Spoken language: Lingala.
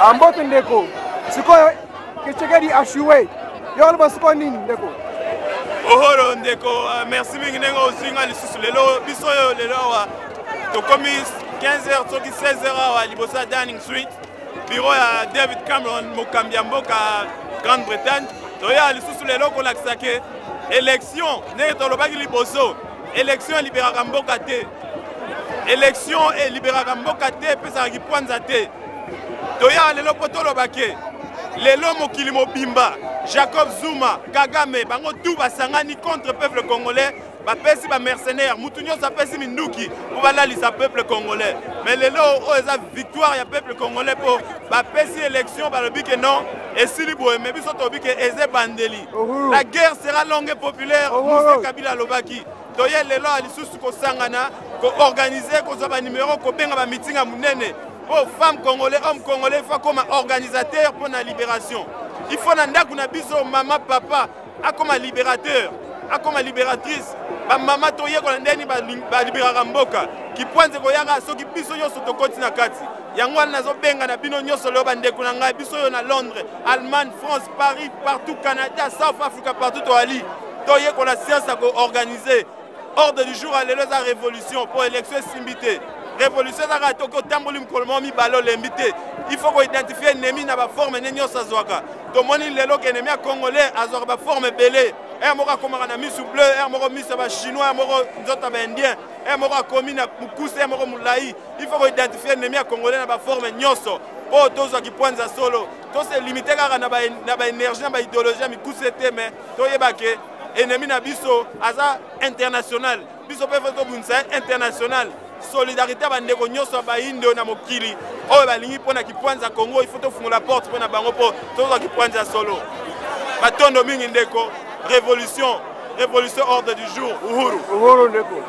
Ambote ndeko. Sikoyo Tshisekedi ashuwe. Yo oloba sikoyo nini ndeko? Ohoro ndeko, merci mingi ndenge ozwi nga lisusu lelo. Biso oyo lelo awa tokomi 15h soki 16h awa liboso ya Downing Street, bureau ya David Cameron, mokambi ya mboka Grande-Bretagne. Toya lisusu lelo kolakisa ke élection, ndenge tolobaki liboso, élection eliberaka mboka te. Élection eliberaka mboka te, epesaka kipwanza te. Toya lelo mpo toloba ke lelo mokili mobimba, Jacob Zuma, Kagame, bango tout basangani contre peuple congolais, bapesi ba mercenaires, mutu nyonso apesi minduki mpo balalisa peuple congolais. Mais lelo oyo eza victoire ya peuple congolais mpo bapesi élection, balobi ke non, esili boye, mais biso tolobi ke eza ebandeli. La guerre sera longue et populaire, Mzee Kabila alobaki. Toye lelo ya lisusu kosangana, koorganize, kozwa banimero, kobenga bameeting ya monene mpo femme congolais, homme congolais, il faut akoma organisateur mpo na libération. Il faut na ndako na biso, mama, papa akoma libérateur, akoma libératrice. Bamama toyekola ndeni baliberaka mboka. Kipwanze koyaka soki biso nyonso tokoti na kati. Yango wana nazobenga na bino nyonso lelo, bandeko na ngai, biso oyo na Londres, Allemagne, France, Paris, partout, Canada, South Africa, partout toali, toyekola science ya koorganize. Ordre du jour ya lelo eza révolution mpo élection esimbi te. Révolution ezaka toki otamboli mokolo moko mibale olembi te. Il faut koidentifie ennemi na baforme ne nyonso azwaka. Tomoni lelo ke ennemi ya congolais azwaka baforme ebele. Ere moko akomaka na misu bleu, ere moko miso ya bachinois, ere moko nzoto ya baindien, ere moko akomi na mokuse, ere moko molai. Il faut koidentifie ennemi ya congolais na baforme nyonso mpo tozwa kipwanza solo. Tose limite kaka na baénergie na baidéologie ya mikuse te, mais toyeba ke ennemi na biso aza international. Biso mpe fo tobundisa ye international. Solidarité ya bandeko nyonso ya bayindo na mokili oyo balingi mpo na kipwanza Congo, il faut tofungola porte mpo na bango mpo tozwa kipwanza solo. Batondo mingi ndeko. Révolution, révolution, ordre du jour. Uhuru. Uhuru ndeko.